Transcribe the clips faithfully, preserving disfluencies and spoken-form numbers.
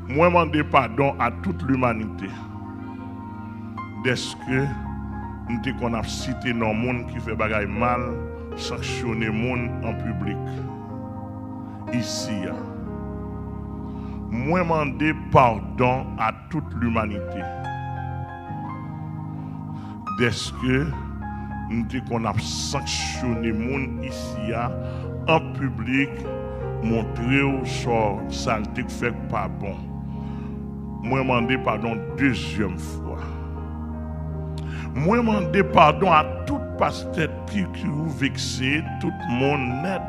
Mwen mande padon a tout limanite dèske m te konn ap site non moun ki fè bagay mal, sanksyone moun an piblik isi a. Mwen mande padon a tout limanite dèske m te konn ap sanksyone moun isi a an piblik, montre w sa w, sa l te fè k pa bon. Mwen mande padon dezyèm fwa. Mwen mande padon a tout pastè ki, ki ou vekse, tout moun nèt.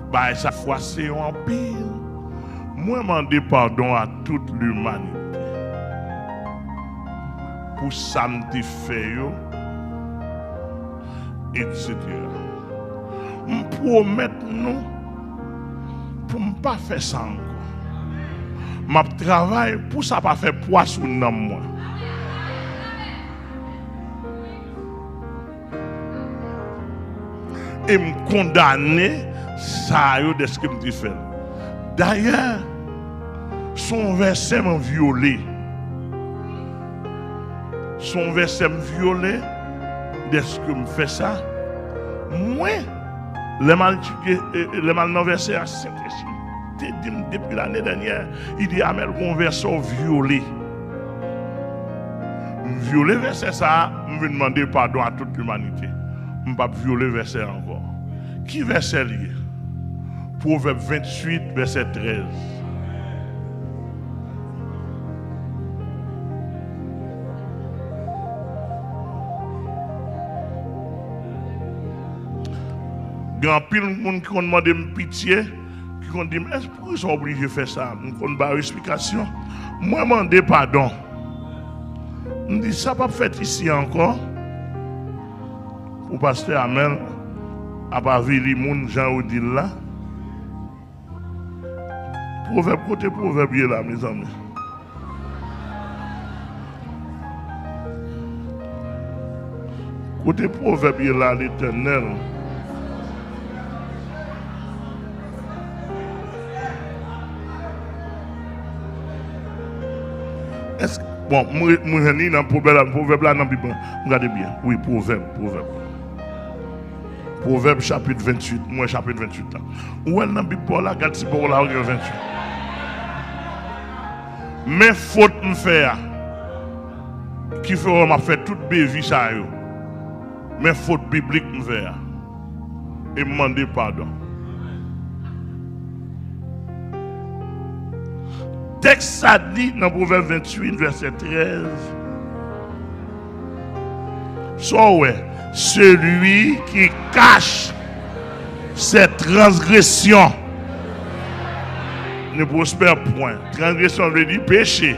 Bagay sa fwase yo anpil. Mwen mande padon a tout limanite pou sa m te fè yo, etsetera. M pwomèt nou pou m pa fè sa ankò. M ap travay pou sa pa fè pwa sou nanm mwen. E m kondane sa yo dèske m te fè l. Dayè, se yon vèsè mwen vyole. Se yon vèsè m vyole dèske m fè sa. Mwen, lè m al etidye, e, e, lè m al nan vèsè a, Sentespri te di m depi lane dènyè, li di, Amèl, gon vèsè w vyole. M vyole vèsè sa a, m vin mande padon a tout limanite. M p ap vyole vèsè a ankò. Ki vèsè l ye? Pwovèb venntuit, vèsè trèz. Gen anpil moun ki konn mande m pitye, ki konn di m, "Èske pou sa w oblije fè sa?" M konn ba yo esplikasyon. Mwen mande padon. M di, "Sa p ap fèt isi ankò." Pou pastè Amèl ap avili moun jan yo di l la. Pwovèb, kote pwovèb ye la, mezanmi? Kote pwovèb ye la, Letènèl? Èske, bon, mwen, mwen jwenn li nan pwovèb la, pwovèb la nan Bib la. M gade byen. Wi, pwovèb, pwovèb. Pwovèb chapit venntuit, mwen chapit venntuit la. Ou wè l nan Bib pa w la, gad si pa w la, ou gen venntuit. Men fot m fè a, ki fè w wè m ap fè tout bevi sa yo. Men fot biblik m fè a. E m mande padon. Tèks sa di nan Pwovèb venntuit, vèsè trèz, sa w wè, celui qui cache ses transgressions ne prospère point. Transgresyon vle di peche.